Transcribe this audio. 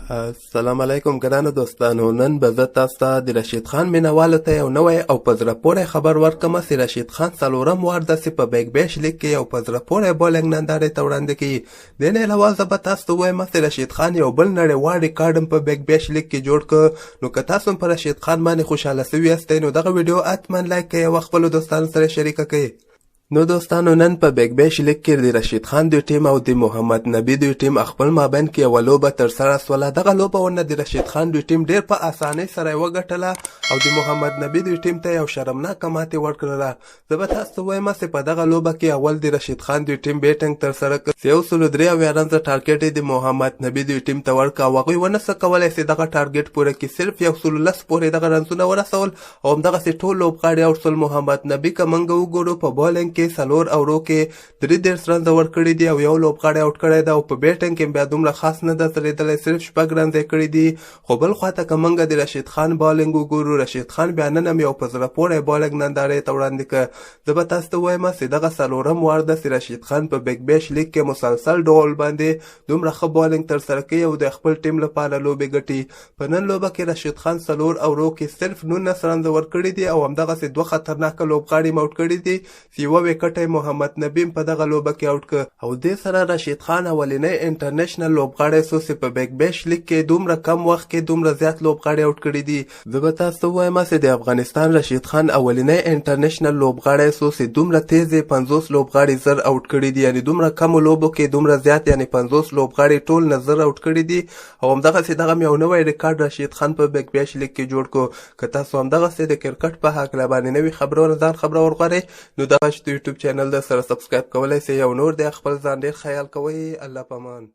السلام علیکم ګرانو دوستانو، نن به زه تاسو ته د رشید خان مینوالو ته یو نوی او په زړه پورې خبر ورکړم چې رشید خان څلورم وار داسې په بیګ بیش لیګ کې یو په زړه پورې بولینګ نندارې ته وړاندې کوي. دې نه علاوه زه به تاسو ته ووایم چې رشید خان یو بل نړیوال ریکارډ هم په بیګ بیش لیګ کې جوړ کړ. نو که تاسو هم په رشید خان باندې خوشحاله سوي یاستئ، نو دغه ویډیو حتما لایک کړئ او خپلو دوستانو سره شریکه کړئ. نو دوستانو، نن په بیګ بیش لیګ کې د رشید خان د ټیم او د محمد نبي د ټیم خپل مابین کې یوه لوبه ترسره سوله. دغه لوبه ورنه د رشید خان د ټیم ډیر په اسانۍ سره وګټله او د محمد نبي د ټیم ته یو شرمناکه ماتې ورکړله. زه به تاسو ته ووایم چې په دغه لوبه کې اول د رشید خان د ټیم بیټنګ ترسره کړ چې 173 رنزه ټارګټ یې د محمد نبي د ټیم ته ورکړ او هغوی ونه سو کولی چې دغه ټارګټ پوره کړي. صرف 110 پورې دغه رنزونه ورسول او همدغسې ټول لوبغاړي اوټ سول. محمد نبي که موږ وګورو، په بالینګ کې څلور اورو کې 33 رنزه ورکړي دي او یو لوبغاړی اوټ کړی ده، او په بیټنګ کې بیا دومره خاص نه ده ځلېدلی، صرف شپږ رنزه یې کړي دي. خو بل خواته که موږ د رشید خان بالینګ وګورو، رشید خان بیا نن هم یو په زړه پورې بالینګ نندارې ته وړاندې کړ. زه به تاسو ته ووایم چې دغه څلورم وار ده چې رشید خان په بیګ بیش لیګ کې مسلسل ډول باندې دومره ښه بالینګ ترسره کوي او د خپل ټیم لپاره لوبې ګټي. په نن لوبه کې رشید خان څلور اورو کې صرف 19 رنزه ورکړي دي او همدغسې دوه خطرناکه لوبغاړي هم اوټ کړي دي چې یوه ویکټه یې محمد نبي هم په دغه لوبه کې اوټ کړ. او دې سره رشید خان اولنی انټرنیشنل لوبغاړی سو چې په بیګ بیش لیګ کې دومره کم وخت کې دومره زیات لوبغاړي اوټ کړي دي. زه به تاسو ته ووایم چې د افغانستان رشید خان اولنی انټرنیشنل لوبغاړی سو چې دومره تیز یې 50 لوبغاړي زر اوټ کړي دي، یعنې دومره کمو لوبو کې دومره زیات، یعنې 50 لوبغاړي ټول نه زر اوټ کړي دي. او همدغسې دغه هم یو نوی ریکارډ رشید خان په بیګ بیش لیګ کې جوړ کړو. که تاسو همدغسې د کرکټ په هکله باندې نوي خبرونه ځان خبرول غواړئ، نو دغه یوټیوب چینل د سره سبسکرایب کولی سئ. او نور د خپل ځان ډیر خیال کوئ. الله پامان.